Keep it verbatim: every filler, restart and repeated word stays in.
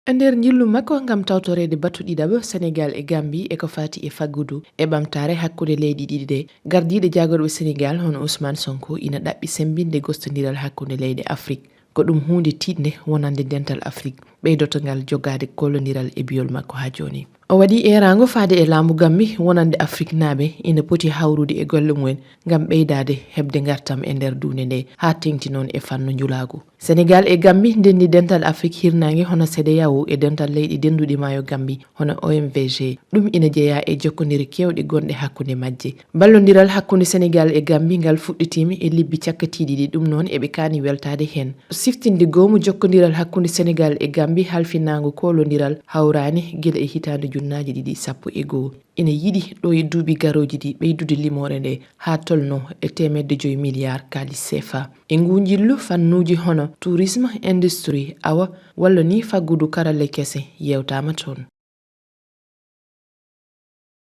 E nder njillu makko ngam tawtoreede batu ɗiɗaɓo Senegal e Gambi e ko fati e faggudu e ɓamtaare hakkunde leyɗi ɗiɗi ɗe, gardiiɗo jaagorɓe Senegal hono Ousmane Sonko ina ɗaɓɓi semmbinde gostondiral hakkunde leyɗe Afrik. Ko ɗum huunde tiiɗnde wonande dental Afrik, ɓeydoto ngal jogaade kollondiral e biyol makko haa jooni. O waɗi eeraango faade e laamu Gambi wonande Afriknaaɓe ina poti hawrude e golle mumen ngam ɓeydaade heɓde ngartam e nder duunde nde, haa teeŋti noon e fannu njulaagu. Senegal e Gambi ndenndi dental Afrik hirnaange hono CEDEAO e dental leyɗe dennduɗe maayo Gambi hono O M V G. Ɗum ina jeyaa e jokkondire keewɗe gonɗe hakkunde majje. Ballondiral hakkunde Senegal e Gambi ngal fuɗɗitiima e lebbi cakkitiiɗi ɗi, ɗum noon eɓe kaani weltaade heen. Siftinde goomu jokkondiral hakkunde Senegal e Gambi halfinaango kollondiral hawraani gila e hitaande ujunnaaji ɗiɗi sappo e goo. Ina yiɗi ɗo e duuɓi garooji ɗi ɓeydude limoore nde haa tolno e teemedde joyi miliyaar kaalis C F A. E nguu njillu, fannuuji hono tourisme, industrie, awa, walla ni faggudu karalle kese yewtaama toon.